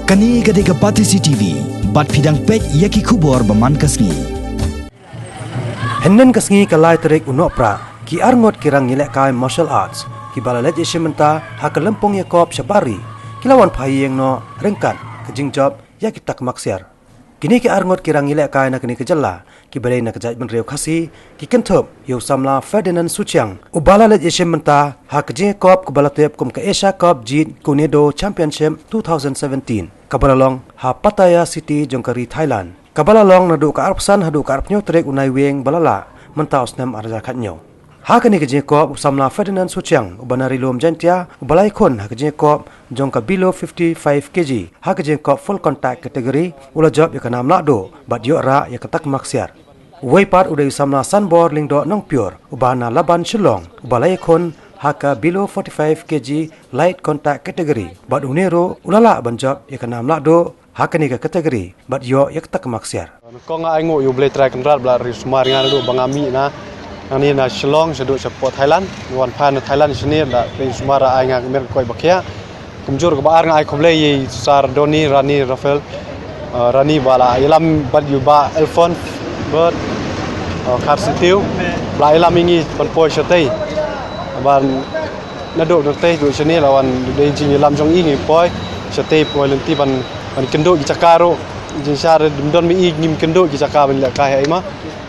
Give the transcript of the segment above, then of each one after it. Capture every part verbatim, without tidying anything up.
Kane ka dei ka Batesi T V, bad phi dang peit ïa ki khubor ba man ka sngi. Hynnin ka sngi ka lai tarik u Nohprah, ki arngut ki rangïalehkai martial arts, kiba la leit ïashim bynta ha ka lympung ïakop sha bar ri, ki la wan phai ïeng noh ryngkat ka jingjop ïa ki takma ksiar. Kine ki arngut ki rangïalehkai na kane ka jylla, kiba dei na ka jaitbynriew Khasi, ki kynthup ïa u samla Ferdinand Suchiang, uba la leit ïashim bynta ha ka jingïakop kaba la tip kum ka Asia Cup Jeet Kune Do Championship two thousand seventeen, kaba la long ha Pattaya City jong ka ri Thailand, kaba la long naduh ka arphew san haduh ka arphew hynñiew tarik u Naiwieng ba la lah, mynta u snem ar hajar khathynñiew. Ha kane ka jingïakop u samla Ferdinand Suchiang, uba na Ri Lum Jaiñtia, uba la ïakhun ha ka jingïakop jong ka below fifty-five K G ha ka jingïakop full contact category, u la jop ïa ka nam lahduh bad ïoh rah ïa ka takma ksiar. Uwei pat u dei u samla Sanbor Lyngdoh Nongpyiur, uba na Laban Shillong, uba la ïakhun ha ka below forty-five K G light contact category, bad une ruh u la lah ban jop ïa ka nam lahduh ha kane ka category bad ïoh ïa ka takma ksiar. Nyngkong nga ai nguh ïa U Blei Trai Kynrad ba la ri sumar ïa nga naduh ba nga mih na, nangne na Shillong shaduh shapoh Thailand. Nga wan phai na Thailand shane da Blei sumar ai nga ka met ka khuid ba khiah. Kumjuh ruh kaba ar nga ai khublei ïa i Sir Donny Rani Raphael, eh, Rani ba la ïalam bad ïa u Bah Alphonse Bird, eh, Kharsyntiew, ba la ïalam ïa ngi ban poi shatei. Ban naduh nangtei duh shane la wan dei jingïalam jong i ngi poi shatei, poi lynti ban, ban kynduh ki jaka ruh. Jingshisha ym don ma i ngim kynduh ki jaka ban lehkai ha i ma.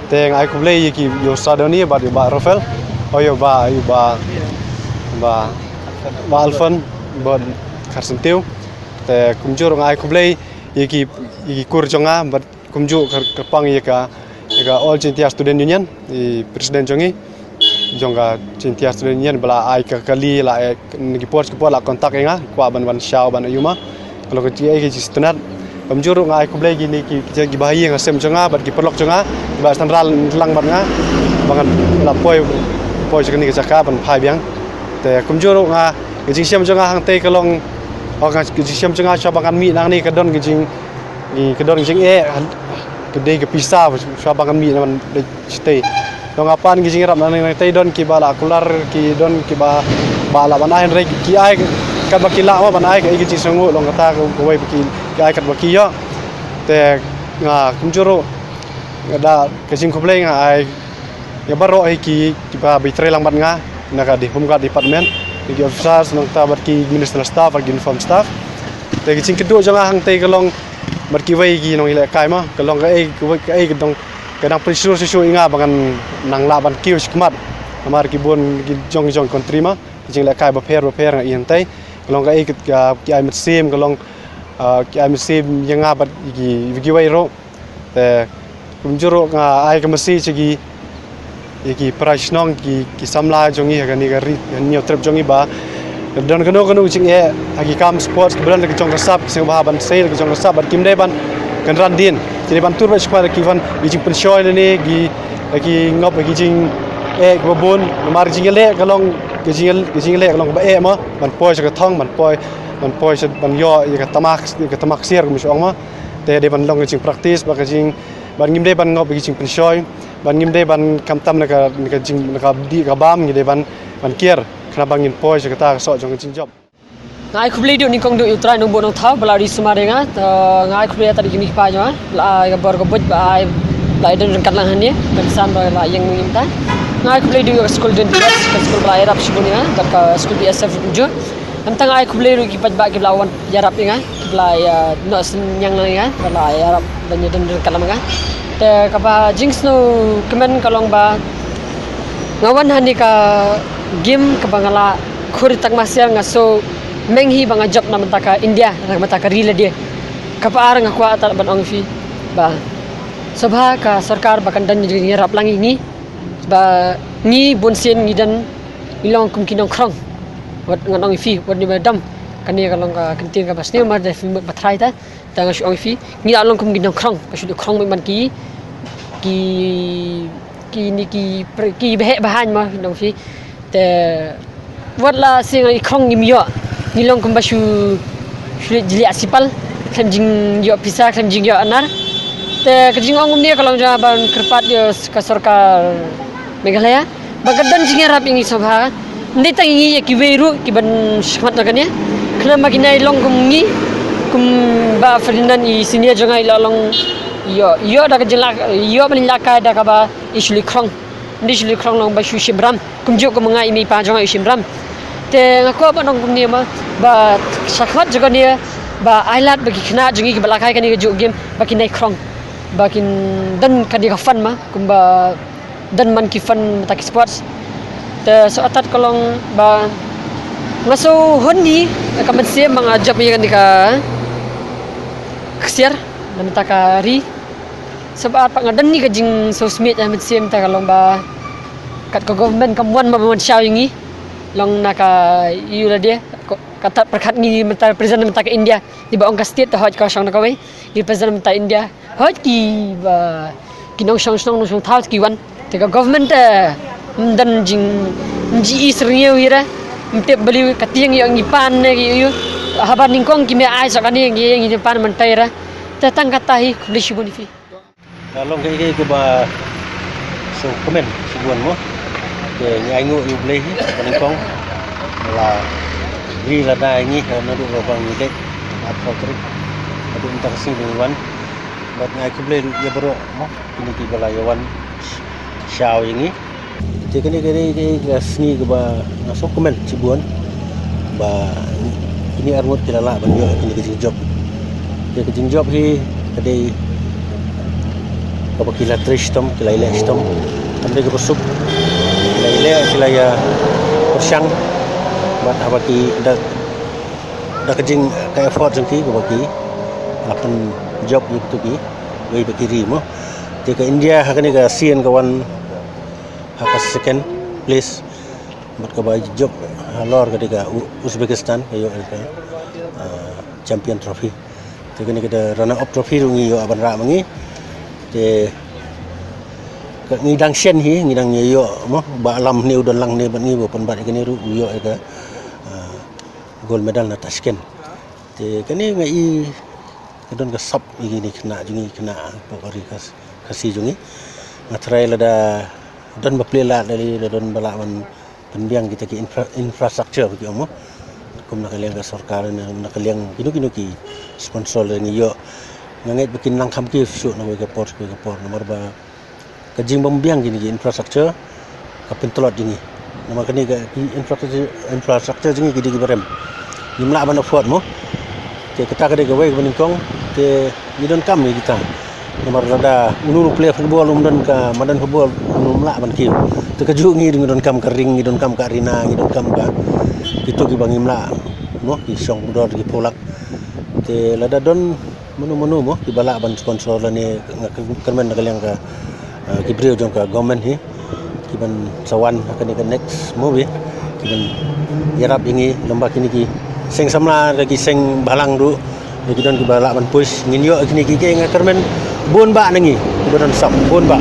Te nga ai khublei ïa ki, ïa u Sir Donny bad ïa u Bah Raphael. O ïa u Bah, ïa u Bah, Bah, Bah Alphonse bad Kharsyntiew. Te kumjuh ruh nga ai khublei ïa ki, ïa ki kur jong nga bad kumjuh kyrpang ïa ka, ïa ka All Jaiñtia Student Union, i president jong i, jong ka Jaiñtia Student Union ba la ai ka kali, la ai na ki por ki por la contact ïa nga, kwah ban wan shaw ban aïu ma. Ka long ka jingïaid ka jingsngewtynnat. Kumjuh ruh nga ai khublei kine ki, ki, kiba ha ïing ha sem jong nga bad ki paralok jong nga, kiba sngewtynnat lang bad nga ba ngan la poi, poi sha kane ka jaka ban phai biang. Te kumjuh ruh nga, ka jingshem jong nga hangtei ka long, o, ka jingshem jong nga shuwa ba ngan mih nangne ka don ka jing, ka don ka jingeh, ka dei ka pisa shuwa ba ngan mih na ban leit shatei. Long ha pan ki jingïarap nangne, nangtei don kiba la kular, ki don kiba, ba lah ban ai, hynrei ki ai katba ki lah mo ban ai, ka ai ka jingsngewnguh, long kata kawei ba ki, ki ai katba ki ïoh. Te nga kumjuh ruh, nga da ka jingkhublei nga ai ïa baroh hi ki, kiba, ba trei lang bad nga na ka di Home Guard Department, ïa ki officers, nangta bad ki ministerial staff, bad ki uniform staff. Te ka jingkynduh jong nga hangtei ka long bad kiwei ki nongïalehkai ma, ka long kaei, kaei, kaei ka dang, ka dang pynshlur shuh shuh ïa nga ba ngan nang lah ban kiew shakhmat. Namar ki bun ki jong, jong country ma, ki jingïalehkai bapher bapher nga ïohi hangtei. Ka long kaei ka, ka, ki ai mynsiem, ka long, ah, ki ai mynsiem ïa nga bad ïa ki, ïa kiwei ruh. Te kumjuh ruh nga ai ka message ïa ki, ïa ki para shnong, ki, ki samla jong ngi ha kane ka ri, ha Hynñiewtrep jong ngi ba don kano kano ka jingeh ha ki kam sports, kiba don la ki jong ka sap, ki sngewbha ban sei la ki jong ka sap, bad kim dei ban kynran dien, ki dei ban tur beit shakhmat, ki wan ki jingpynshoi lane ki, ki ngop ki jingeh kiba bun. Namar ka jingïaleh ka long, ka jingïal-, ka jingïaleh ka long kaba eh mo, ban poi sha ka thong, ban poi, ban poi sha, ban ïoh ïa ka takma, ïa ka takma ksiar kumba shu ong mo. Te dei ban long ka jingpractice, bad ka jing, bad ngim dei ban ngop ïa ka jingpynshoi, bad ngim dei ban khamtam na ka, na ka jing, na ka dih ka bam, ngi dei ban, ban kiar khnang ba ngin poi sha kata ka soh jong ka jingjop. Nga ai khublei duh nyngkong duh ïa U Trai Nongbuh Nongthaw ba la ri sumar ïa nga, te nga ai khublei ïa ta dei kine ki kpa jong nga, la ai ka bor ka buit ba ai, la ai don ryngkat lang hangne, ban san ba la ïeng mynta. Nga ai khublei duh ïa ka skul Don Diaz, ka skul ba la ïarap shibun ïa nga, bad ka skul B S F Umjur. Nangta nga ai khublei ruh ïa ki paidbah kiba la wan ïarap ïa nga, kiba la ïa, noh synñiang lang ïa nga, ba la ïarap ban ïadon ryngkat lang bad nga. Te kaba jingsngewkmen ka long ba nga wan hangne ka game kaba nga la khur ïa ka takma ksiar, nga sngewmeng hi ba nga jop na bynta ka India, na bynta ka ri lade. Kaba ar nga kwah tang ban ong ïa phi ba sngewbha ka sorkar ba kan don jingïarap lang ïa ngi, ba ngi bunsien ngi don, ngi long kum ki nongkhrong. Wat ngan ong ïa phi, wat ngi ba dam. Kane ka long ka kyntien kaba sniew mar da phi mut ba trai ta. Te nga shu ong ïa phi, ngi la long kum ki nongkhrong, ba shu dei khrong bad ki, ki, kine ki, ki baheh bahaiñ mo, ngan ong ïa phi. Te wat la shisien ngi khrong ngim ïoh, ngi long kumba shu, shu leit jylliew sipal, khlem jingïoh pisa, khlem jingïoh anar. Te ka jingong kumne ka long jong nga ban kyrpad ïa ka sorkar Meghalaya ba ka don jingïarap ïa ngi sngewbha. Ym dei tang ïa ngi, ïa kiwei ruh kiban shakhmat na kane. Khlem ba ki nai long kum ngi, Kumba Ferdinand i senior jong nga i la long, ïoh, ïoh da ka jingla, ïoh ban laka da kaba i shu leh khrong. Ym dei shu leh khrong long ba shu shim ram. Kumjuh kum nga i mei i pa jong nga i shim ram. Te nga kwah ban ong kumne mo, ba shakhmat jong kane, ba ai lad ba ki khynnah jong ngi kiba la kai kane kajuh game ba kin nai khrong, ba kin don kane ka fund mo, kumba don man ki fund mynta ki sports. Te shu atat ka long ba nga shu hun hi ka mynsiem ba nga jop ïa kane ka ksiar na mynta ka ri. Shu atat pat nga don hi ka jingsngewsih ha mynsiem, te ka long ba kat ka government kam wan ma ban wan shaw ïa ngi. Long na ka ïa lade, ka tat pyrkhat ngi mynta present mynta ka India. Te ba ong ka state te hoi ka shong na kawei, represent mynta India. Hoi ki ba ki nongshong shnong nongshong thaw ki wan. Te ka government te ym don jing, ym ju i syrngiew hi re. Ym tip balei ka tieng ïoh ngi pan ne ki ïoh. Haba nyngkong ki mei ai sa kane ngi ngi pan mynta re. Te tang kata hi, khublei shibun ïa phi. Ka long kaei kaei kaba sngewkmen shibun mo. Te ngi ainguh ïa U Blei hi ba nyngkong la ri lada ïa ngi, ha, naduh ba ngi leit arphew tarik haduh mynta ka sngi ba ngi wan. Bad ngi ai khublei ruh ïa baroh mo, kine kiba la ïa wan shaw ïa ngi. Te kane ka dei ka sngi kaba nga sngewkmen shibun ba kine arngut ki la lah ban ïoh kine ka jingjop. Te ka jingjop hi ka dei kaba ki la trei shitom, ki la ïaleh shitom. Kam dei kaba suk. Ki la ïaleh, ki la ïa pyrshang. Bad haba ki da, da ka jing, ka effort jong ki kaba ki la pynjop ïa kitu kiwei pat ki ri mo. Te ka India ha kane ka sien ka wan ha ka second place. Bad kaba jop halor ka dei ka U-, Uzbekistan, ka ïoh ka, ah, champion trophy. Te kane ka dei runner up trophy ruh ngi ïoh ban rah ma ngi. Te ka ngi dang shen hi, ngi dang ïoh mo, ba lam ne u don lang ne bad ngi ba pynbat ïa kane ruh u ïoh ïa ka, ah, gold medal na Tashkent. Te kane nga i ka don ka sap ïa kine khynnah jong ngi, khynnah hapoh ka ri Khas-, Khasi jong ngi. Nga tharai lada don ba plie lad, lada don ba lah ban pynbiang kita ki infra-, infrastructure ba ki ong mo. Kum na ka liang ka sorkar, na, na ka liang kino kino ki sponsor lada ngi ïoh. Nga ngeit ba kin nang kham kiew shuh na kawei ka por, kawei ka por. Namar ba ka jingbym biang kine ki infrastructure ka pyntlot ïa ngi. Namar kane ka ki infrastructure, infrastructure jong ngi ki dei kiba rem. Ngim lah ban afford mo. Te kata ka dei kawei kaba nyngkong, te ngi donkam ïa kita. Namar lada uno uno u player football um don ka madan football um lah ban kiew. Te kajuh ngi, ngi donkam ka ring, ngi donkam ka arena, ngi donkam ka kito kiba ngim lah mo, ki shong pudor, ki pulak. Te lada don mano mano mo kiba lah ban sponsor lane nga kyrmen na ka liang ka, ah, ki briew jong ka government hi kiban sa wan ha kane ka next movie kiban ïarap ïa ngi, lem bad kine ki seng samla, ki seng bhalang ruh, ki don kiba lah ban push, ngin ïoh kine ki, ki nga kyrmen bun bah na ngi kiba don sap bun bah.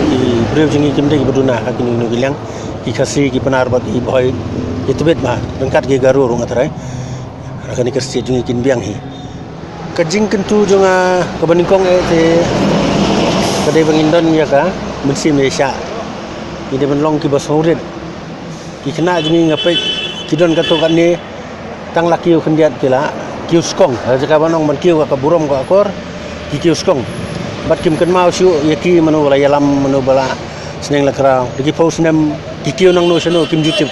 Ki briew jong ngi kim dei kiba duna ha kine kine ki liang, ki Khasi, ki Pnar bad ki Bhoi, ki tbit bah ryngkat ki Garo ruh nga tharai. Ha kane ka state jong ngi kin biang hi. Ka jingkyntu jong nga kaba nyngkong eh te ka dei ba ngin don ïa ka mynsiem ïaishah. Ngi dei ban long kiba sngewrit. Ki khynnah jong ngi nga peit ki don katto katne tang la kiew khyndiat ki la kiew skong. Ha jaka ban ong ban kiew ka burom ka akor, ki kiew skong. Bad kim kynmaw shuh ïa ki mano ba la ïalam, mano ba la sneng la kraw. Da ki phew snem ki kiew nangno shano kim ju tip.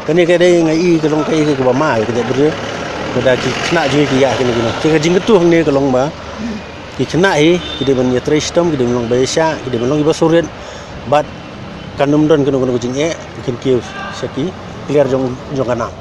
Kane ka dei nga i ka long kaei kaei kaba ma ïa ka jaitbynriew. Lada ki khynnah jong ngi ki ïa kine kine. Te ka jingkyntu hangne ka long ba ki khynnah hi ki dei ban ïatrei shitom, ki dei ban long ba ïaishah, ki dei ban long kiba sngewrit. Bad kan ym don kano kano ka jingeh, kin kiew sha ki player jong, jong ka nam.